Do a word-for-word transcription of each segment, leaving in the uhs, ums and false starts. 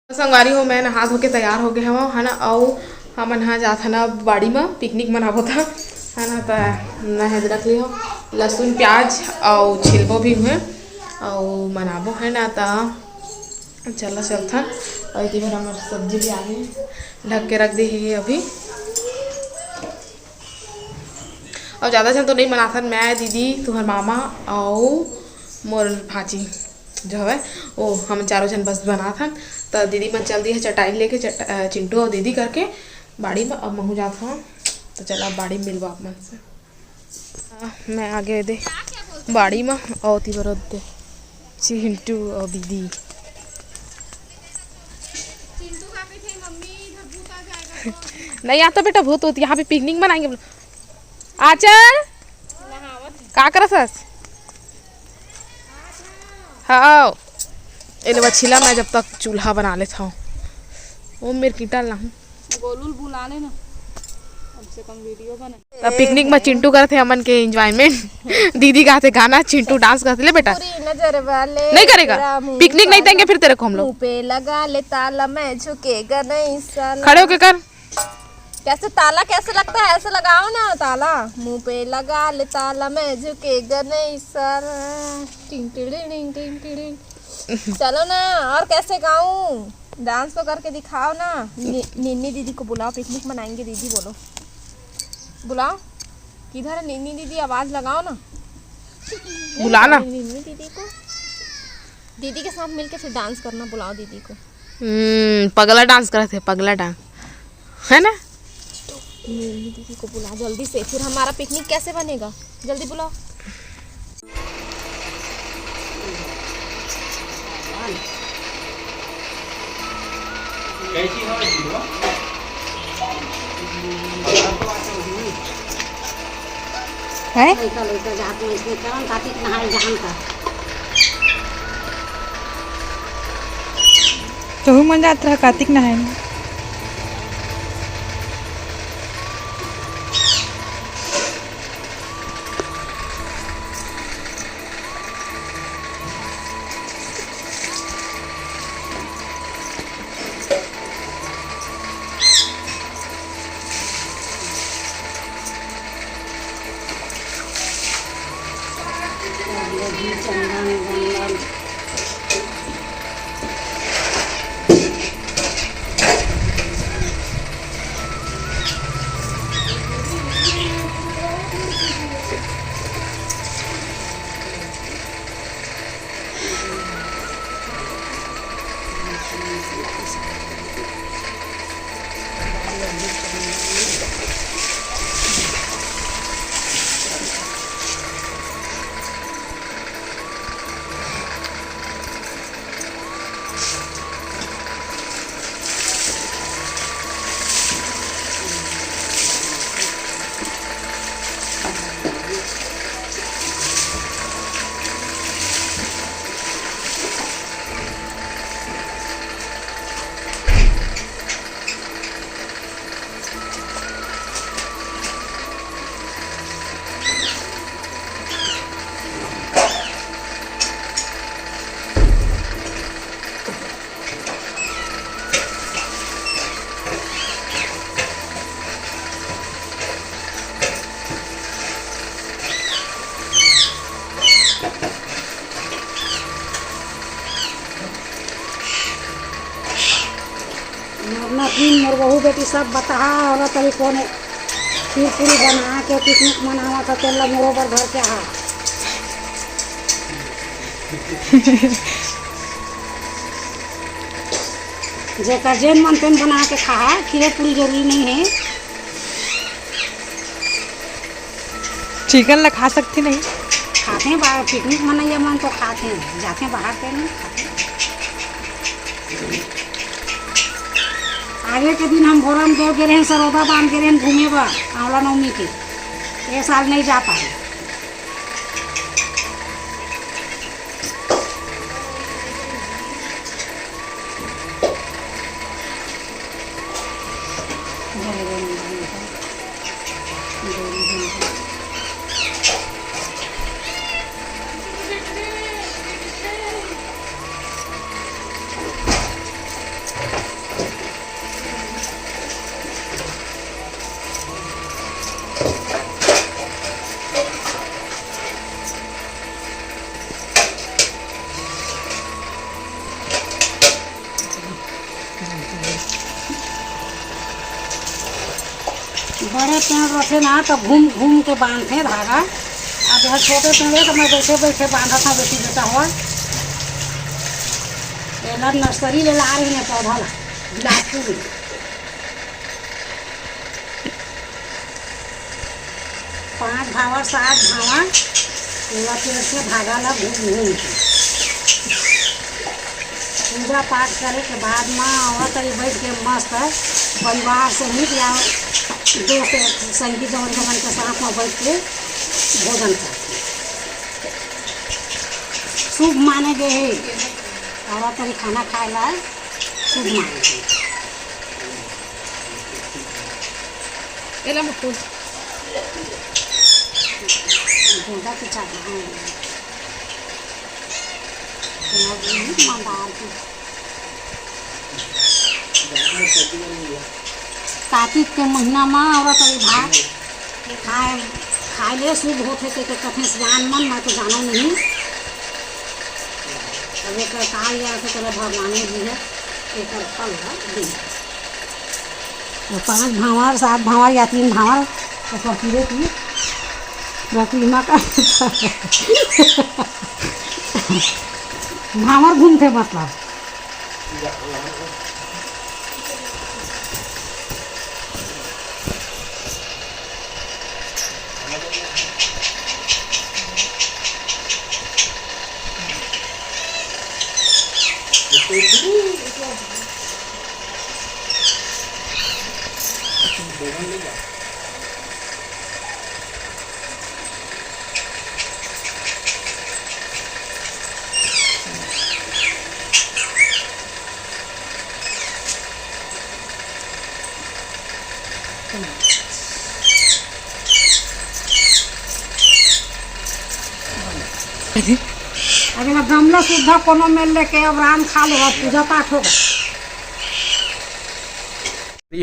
संगवारी हो, मैं नहा धो के तैयार हो गए हवं, है ना। अउ हमन ह जात हन अब बाड़ी म पिकनिक मनाबो त, है ना। त मैं ह रख ली हो लहसुन, प्याज अउ छिलबो भी हुए अउ मनाबो, है ना। त चला चलथन। अउ एती बर हमर सब्जी भी आगे ढक के रख दे हे अभी। अउ ज़्यादा झन तो नहीं मनाथन, मैं, दीदी, तुहर मामा अउ मोर भांची जो हवय, ओ हम चारों झन बस बनाथन। त दीदी मन चल दिए चटाई लेके, चट-, अ, चिंटू अउ दीदी करके बाड़ी म। अब महू जात हवं, त चला अब बाड़ी म मिलबो आप मन से। अ, मैं आगे दे बाड़ी म, अउ ओती बर दे चिंटू अउ दीदी। नहीं आता बेटा भूत, तो यहाँ पे पिकनिक मनाएंगे बोलो। आचल, का करत हस? हाँ, ए ले बछिला, मैं जब तक चूल्हा बना लेत हूँ। ओ मेर कीटा ला। गोलू ल बुला लेना, कम से कम वीडियो बना। त पिकनिक म चिंटू करत हे हमन के एंजॉयमेंट। दीदी गाथे गाना, चिंटू डांस करथे। ले बेटा, पूरी नजर वाले नहीं करेगा। तेरा मुंह पिकनिक नहीं काला, देंगे फिर तेरे को हम लोग। मुंह पे लगा ले ताला, मैं झुकेगा नहीं साला। खड़े होके कर। कैसे ताला, कैसे लगता है, ऐसे लगाओ ना ताला। मुंह पे लगा ले ताला, मैं झुकेगा नहीं साला। टिंग टिड़िंग, टिंग टिड़िंग। चलो ना, और कैसे गाऊं? डांस तो करके दिखाओ ना। नि-, निन्नी दीदी को बुलाओ, पिकनिक मनाएंगे दीदी, बोलो, बुलाओ। किधर है निन्नी दीदी? आवाज लगाओ ना। बुला ना। निन्नी दीदी को, दीदी के साथ मिलके फिर डांस करना, बुलाओ दीदी को। हम्म, पगला डांस करत हे, पगला डांस, है ना? निन्नी दीदी को बुला जल्दी से, फिर हमारा पिकनिक कैसे बनेगा? जल्दी बुलाओ। कैसी हो? है? लइका, लइका जात में इसमें कौन कातिक नहाए जान का? तहू मन जात रहा कातिक नहाए में। मोर नतिन, मोर बहू बेटी सब बताहा, औरत अभी कोने खीर पूरी बना के पिकनिक मनावा था, तेला मोरो बर धर के आहा। जेकर जेन मन तेन बना के खाहा, खीरे पूरी जरूरी नहीं है। चिकन ला खा सकथे नहीं? खाथे, बाहर पिकनिक मनैया मन तो खाथे, जाथे बाहर के नहीं खाथे। आगे के दिन हम भोरम देव गे रहेन, सरोदा बांध गे रहेन घूमे बर आंवला नवमी के। ए साल नहीं जा पाए। बड़े पेड़ रथे ना, तो घूम घूम के बांधथे धागा। अब यह छोटे पेड़ है, तो मैं बैठे बैठे बांधत हूँ, बेटी बेटा हो। एला नर्सरी ले ला रही है पौधा ला, बिलासपुर में। पांच भांवर, सात भांवर, पूरा पेड़ से धागा ला घूम घूम के पूजा पाठ करे के बाद माँ औरत अभी बैठ के मस्त परिवार सहित या दोस्त संगी जवन जवन के साथ में बैठ के भोजन करथे। शुभ माने गे हे, औरत अभी खाना खाए ला शुभ माने गे। एला मत खोल। गोंदा के चाही, हाँ। एला भी मंदार के। कार्तिक के महीना म औरत अउ भात खाए, खाए ले शुभ होथे, कहिके कथे सियान मन, मैं तो जानव नहीं। अब एकर काल या से चलो भगवान जी है, एकर फल है दिन। पांच भांवर, सात भांवर या तीन भांवर ओकर पूरे की प्रतिमा का भांवर घूमथे मतलब। अगला गमला सुद्धा कोनो मेर लेके अब राम खा लेवा, पूजा पाठ होगा।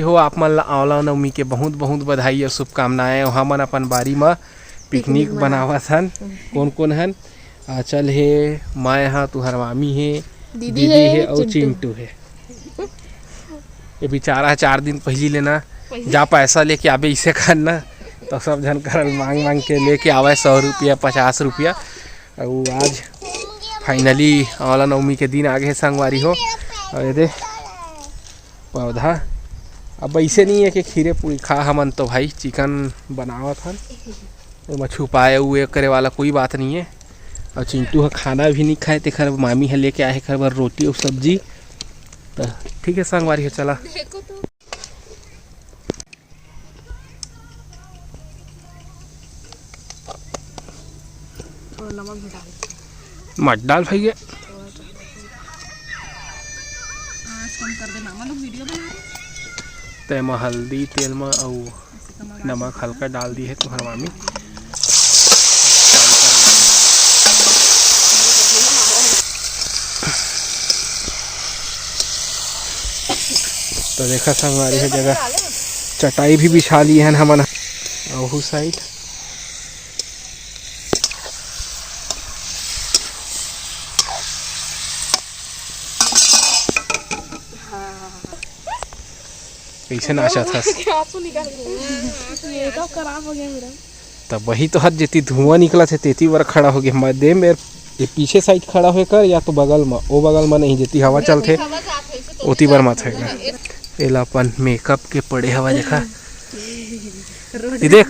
हो, आप मन ला आंवला नवमी के बहुत बहुत बधाई और शुभकामनाएं। हमन अपन बारी म पिकनिक पिकनिक मना- बनावत हन। कोन कोन हन? आंचल हे, मैं हा, तुहर मामी हे, दीदी दीदी हे, हे और चिंटू। चिंटू हे। ये बेचारा चार दिन पहली लेना पहली। जा पैसा लेके आबे इसे खान ना, तो सब झन करल मांग मांग के लेके आवे सौ रुपया, पचास रुपया। और आज finally आंवला नवमी के दिन आगे हे संगवारी हो। और ये दे पौधा। अब ऐसे नहीं है कि खीरे पूरी खा, हमन तो भाई चिकन बनावत हन, एमा छुपाए हुए करे वाला कोई बात नहीं है। और चिंटू ह खाना भी नहीं खाए, तेखर मामी ह लेके आए हे एकर बर रोटी और सब्जी। तो ठीक है संगवारी हो, चला। देखो तो। थोड़ा नमक भी डाल दे। मत डाल भैया। थोड़ा सा। आँच कम कर दे मामा, लोग वीडियो बना रहे। तेमा हल्दी, तेल मा अउ ऐसे कमर नमक हल्का डाल दी है तुहर मामी। तो देखा संगवारी हो, जगह चटाई भी बिछा ली हन हमन। अहू साइड कैसे नाचत हस? आंसू निकाल के। मेकअप खराब हो गया मेरा। तब वही तो हर जेती धुआं निकलत हे, तेती बर खड़ा हो गया। मैं दे मेर ये पीछे साइड खड़ा होए कर, या तो बगल में, ओ बगल में नहीं, जेती हवा चलथे, ओती बर मत होए कर। एला अपन मेकअप के पड़े हवा देखा। ये देख।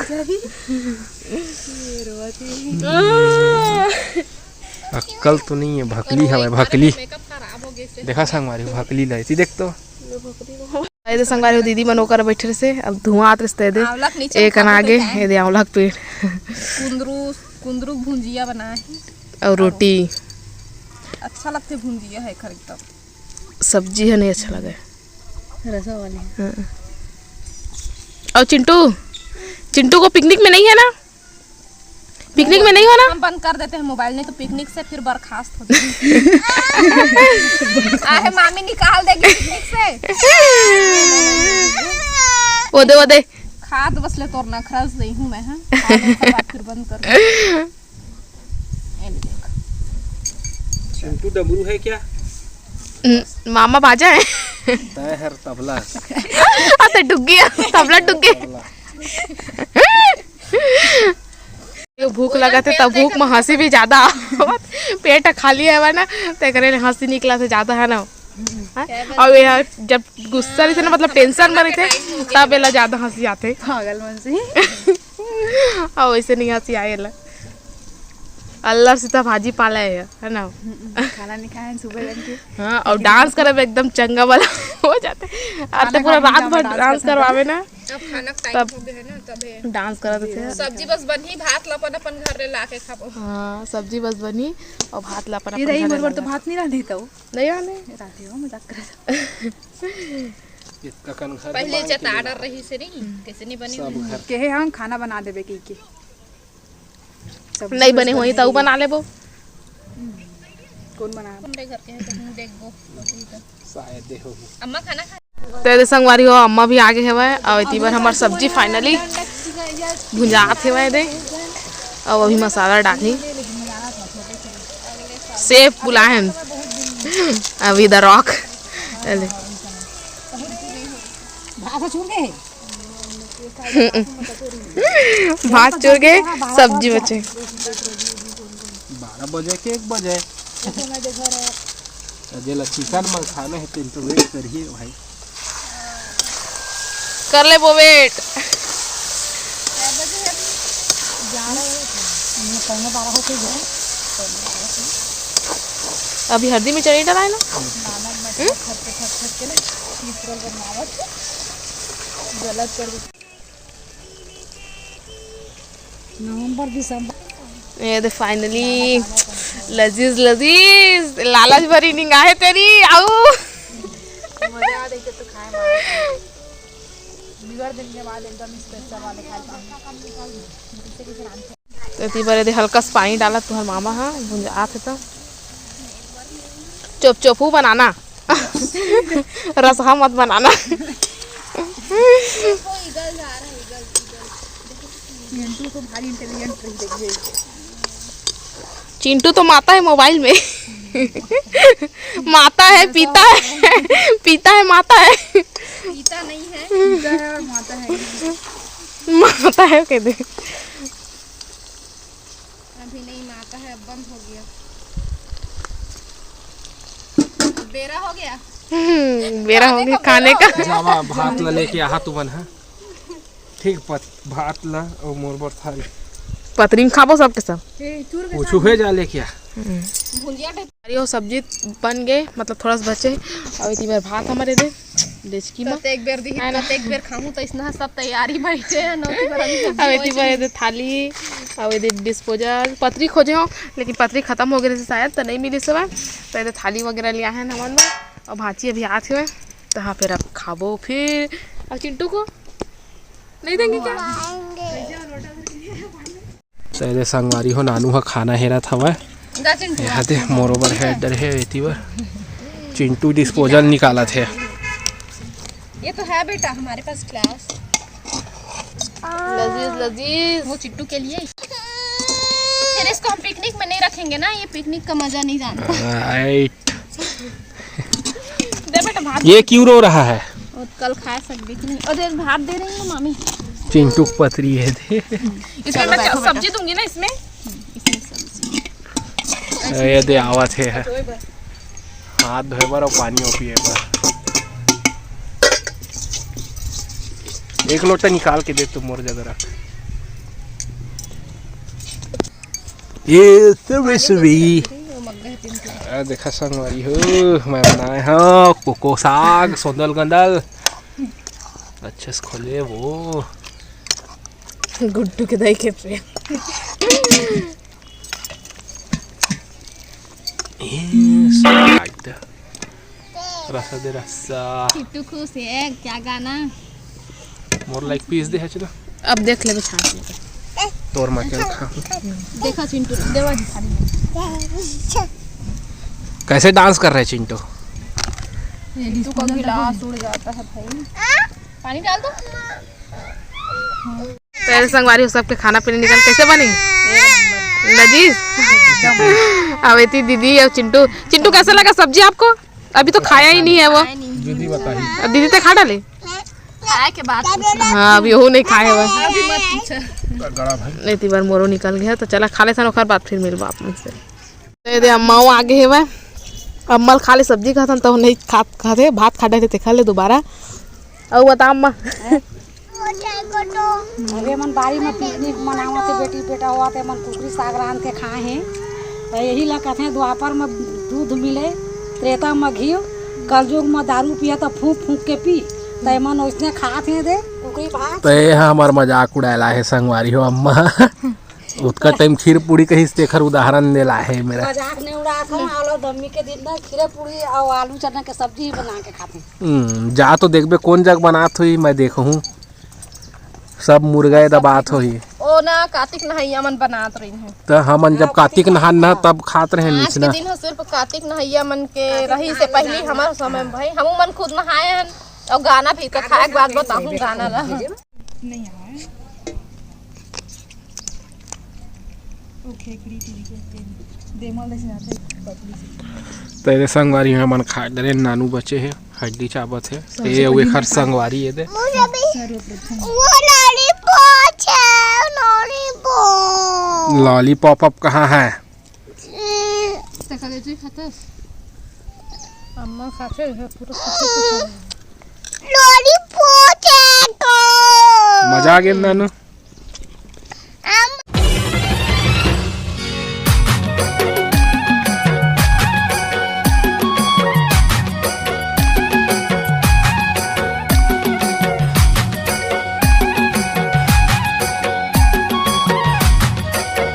अक्कल तो नहीं है, भकली हवे, भकली। देखा संगवारी, भकली ला, एती देख तो। ए दे संगवारी हो, दीदी मन ओकर बैठे से, अब धुआं आत रहिस ते दे। आंवला के नीचे एक खाते आगे, तो ए दे आंवला के पेड़। कुंदरू, कुंदरू के भुंजिया बनाए हे। और रोटी। अच्छा लगथे भुंजिया हे एखर एकदम। सब्जी हे नहीं अच्छा लगे। रसा वाली। हाँ। और चिंटू, चिंटू को पिकनिक में नहीं है ना? पिकनिक में नहीं हो ना? हम बंद कर देते हैं मोबाइल, नहीं तो पिकनिक से फिर बर्खास्त हो जाएंगे। आहे मामी निकाल देगी पिकनिक से। वो दे, वो दे। खाद बस ले तोर नखरा से ही हूँ मैं, हाँ? खाद ओकर बाद फिर बंद कर दे। ये ले देख। चिंटू डमरू है क्या? न-, मामा बाजा है। तैं हर तबला। आ, त डुग्गी, तबला डुग्गी। ये भूख लगत हे, त भूख म हंसी भी ज्यादा आवत। पेट खाली हवय ना, तेकरे ले हंसी निकलत हे ज्यादा, है ना? हाँ? अउ ये जब गुस्सा रहिथे ना, मतलब tension म रहिथे, तब एला ज्यादा हंसी आथे। पागल मन से। अउ वैसे नहीं हंसी आए एला। अल्लर सीता भाजी पाला है, है ना? हम्म, खाना नहीं खाए हैं सुबह जन के। हाँ, अउ dance करब एकदम चंगा वाला हो जाथे। अउ खाना ते पूरा खाने रात का भर dance dance करता करवावे ना। अब खाना का time तब हो गया है ना, तबे। Dance करत थे। सब्जी बस बनही, भात ला अपन, अपन घर ले लाके खाबो। हाँ, सब्जी बस बनही अउ भात ला अपन, ये अपन दही घर ले मोर बर तो लाके। भात नहीं रांधी तो। नहीं रांधे। रांधी हो, मजाक कर। इतना कन घर पहले मांग के जता लेना। Order रही से नहीं, कैसे नहीं बनी सब हुई। घर। कहे हम खाना बना देबे कहि के। सब्जी नहीं बस बने बन होही, गई तऊ है। बना लेबो। हम्म। कौन बना? हमरे घर के हैं, तो हम देखबो। शायद दे होही। अम्मा खाना खा। तो ये दे संगवारी हो, अम्मा भी आगे हवय, अउ एती बर हमर सब्जी finally भुंजात हवय दे, अउ अभी मसाला डालही। Chef बुलाए हैं अभी, The Rock। अले। भाषा छूट गए। भात चुर के सब्जी बचे। बारह बजे के एक बजे। जेला चिकन म खाना हे, तेन तो wait करिए भाई। कर ले वो wait। अभी हल्दी में चटनी डाला है ना? हम्म? नवंबर दिसंबर। ये दे finally लजीज लजीज लालच भरी निगाहें तेरी। आऊ। मजा आ रही है तो खाए मार। बिगड़ दिन के बाद एकदम special वाले खाए पाएंगे। तो एती बर एदे हल्का सा पानी डाला, तुहर मामा हा भुंजात हे तो। चोप चोपू बनाना। रसहा मत बनाना। चिंटू तो भारी intelligent रही देखिए। चिंटू तो माता है मोबाइल में। माता है, पीता है, पीता है, माता है। पीता नहीं है। पीता है और माता है। माता है, कह दे। अभी नहीं माता है, अब बंद हो गया। बेरा हो गया। हम्म, बेरा हो गया खाने का। जावा, भात ला लेके आहा तुमन हा। ठीक, पत-, भात ला अउ मोर बर थाली। पतरी में खाबो सबके सब। कुछ हुए जा लेके आ। हम्म। भुंजिया type। अरे, वो सब्जी बन गए, मतलब थोड़ा सा बचे। अउ एती बर भात हमर एदे डेचकी में। कतेक बेर दिही, है ना? कतेक बेर खाहूं, तो इसना सब तैयारी बैठे हैं, नौकी बर अभी सब्जी अब एती बचे बर हैं। एदे थाली, अब एदे disposal, पतरी खोजे हो, लेकिन पतरी खत्म हो गए रहिसे शायद, तो नहीं मिलिस हवय। तो एदे थाली वगैरह लिया है हमन बर, अब भांची अभी आत हवय, तो हाँ, फिर अब खाबो फिर। अब चिंटू को नहीं देंगे क्या? तो एदे संगवारी हो, नानू ह खाना हेरत हवय। गा चिंटू। एहा दे मोर बर हेड डरे हे एती बर। चिंटू disposal निकालत हे। ये तो है बेटा हमारे पास glass। लजीज, लजीज। वो चिट्टू के लिए। फिर इसको हम picnic में नहीं रखेंगे ना, ये picnic का मजा नहीं जानता। Right। दे बेटा भात। ये क्यों रो रहा है? वो कल खा सकबे कि नहीं? और देख भात दे रही हूँ मामी। चिंटू की पतरी है दे। इसमें मैं सब्जी दूंगी ना इसमें। इसमें सब्जी। ये दे आवत हे, है। हाथ धोए बर और पानी और पिए बर। एक लोटा निकाल के दे तू मोर जगह रख। ये सुबह सुबह। आ, देखा संगवारी हो, मैं बनाए हव कोको साग, सोंदल गंदल। अच्छे से खोले वो। गुड्डू के दाई के पे। ये साग। रसा दे रसा। चिट्टू खुश है, क्या गाना? मोर ला एक piece दे है चलो। अब देख लेबे छांट लेबे। तोर मां के खा। देखा चिंटू, देवा जी थाली में। कैसे dance कर रहे हैं चिंटू? चिंटू का गिलास उड़ जाता है भाई। पानी डाल दो। पहले संगवारी हो सबके खाना पीना निकाल, कैसे बनी? लजीज? अब एती दीदी और चिंटू। चिंटू, कैसा लगा सब्जी आपको? अभी तो खाया ही नहीं है वो। खाया नहीं। दीदी बताही। अब दीदी ते खा डाले। खाए के बाद पूछना। हाँ, अभी ओहू नहीं खाए हवय। अभी मत पूछा। गड़ा भाई। नहीं, ती बार मोरो निकल गया, तो चला खा लेथन, ओकर बाद फिर मिलबा आप मन से। तो ये दे अम्मा वो आगे हवय, अम्मा ल खा ले सब्जी खाथन, तो नहीं खात खाथे, भात खा डाले, ते खा ले दोबारा। अउ बता अम्मा। अरे मन बारी में पिकनिक मनावत हे, बेटी बेटा होवत हे, मन कुकरी साग रांध के खाए हे। तो यही ला कहते हैं, द्वापर में दूध मिले, त्रेता में घी, कलयुग में दारू पिया तो फूंक फूंक के पी। तो मन ओइसने खात हे दे कुकरी भात। तो ये ह हमर मजाक उड़ाए ला हे संगवारी हो अम्मा। उतका टाइम खीर पूड़ी कहिस, तेखर उदाहरण दे ला हे मेरा। मजाक नहीं उड़ात हूँ, आलू दम्मी के दिन में खीरे पूड़ी और आलू चना के सब्जी ही बना के खाते हैं। हम्म, जा तो देखबे कोन जग बनात होही, मैं देखहूँ। सब मुर्गा ए दबात होही। ओ ना, कातिक नहैया मन बनात रही हूँ। त हमन जब कातिक नहान ना, तब खात रहे आज के निचना। दिन ह सिर्फ कातिक नहैया मन के रही से पहली हमर समय में भाई, हमू मन खुद नहाए हन। और गाना भी तो खाए के बाद बताऊँ गाना ला। नहीं आया है। ओके, ग्रीन टी के देमल देखे जाते हैं, पतली सी। तेरे संगवारी हमन खा डरे, नानू बचे हे, हड्डी चाबत हे। सबसे ए अउ पहली एखर मैं खा- संगवारी ए दे। मुझे भी सर्वप्रथम। वो लॉलीपॉप है, लॉलीपॉप। लॉलीपॉप अब कहाँ है? देखा दे जी खाते। अम्मा खाते हैं, पूरा खाते हैं। लॉलीपॉप है तो। मजा आ गया नानू।